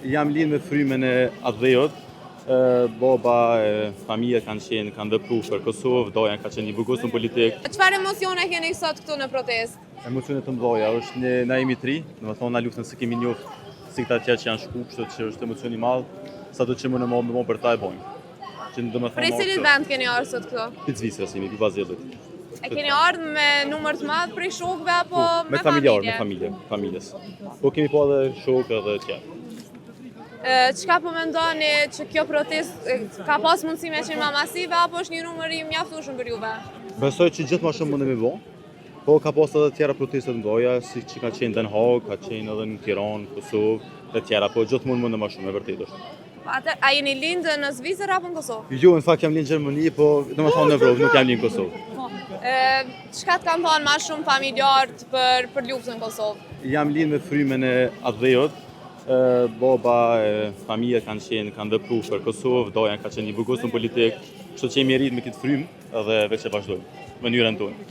Jam lind me frymën e atdheut. Baba e familja kanë qenë, kanë vepru për Kosovë, daja ka qenë i burgosur politik. Çfarë emocione keni sot këtu në protestë? Emocione të mëdha, është një na jemi tri, domethënë na luftën s'e kemi njoft si këta tjerë që janë shku, kështu që është emocion i madh, sado që mund të më për ta e bojmë. Që domethënë Prej cilit vend keni ardhur sot këtu? Prej Zvicrës jemi, prej Bazelit. E keni ardhur me numër të madh prej shokëve apo Po, me, me familjar, me familje, familjes. Po kemi po edhe shokë edhe tjerë. Çka po mendoni që kjo protestë ka pas mundësi me qenë ma masive apo është një numër i mjaftueshëm për juve? Besoj që gjithë ma shumë mundemi bo, po ka pas edhe tjera proteste të mëdha, si që ka qenë Den Haag, ka qenë edhe në Tiranë, Kosovë, dhe tjera, po gjithmonë mundem ma shumë, e vërtet është. Po atë, a jeni lindë në Zvicër apo në Kosovë? Jo, në fakt jam lind në Gjermani, po domethënë në Evropë, nuk jam lind në Kosovë. E, çka të kanë thonë ma shumë familjarët për, për luftën në Kosovë? Jam lind me frymën e atdheut, baba e familja kanë qenë, kanë vepru për Kosovë, daja ka qenë i burgosur politik, kështu që jemi rritë me këtë frymë edhe veç e vazhdojmë, mënyrën tonë.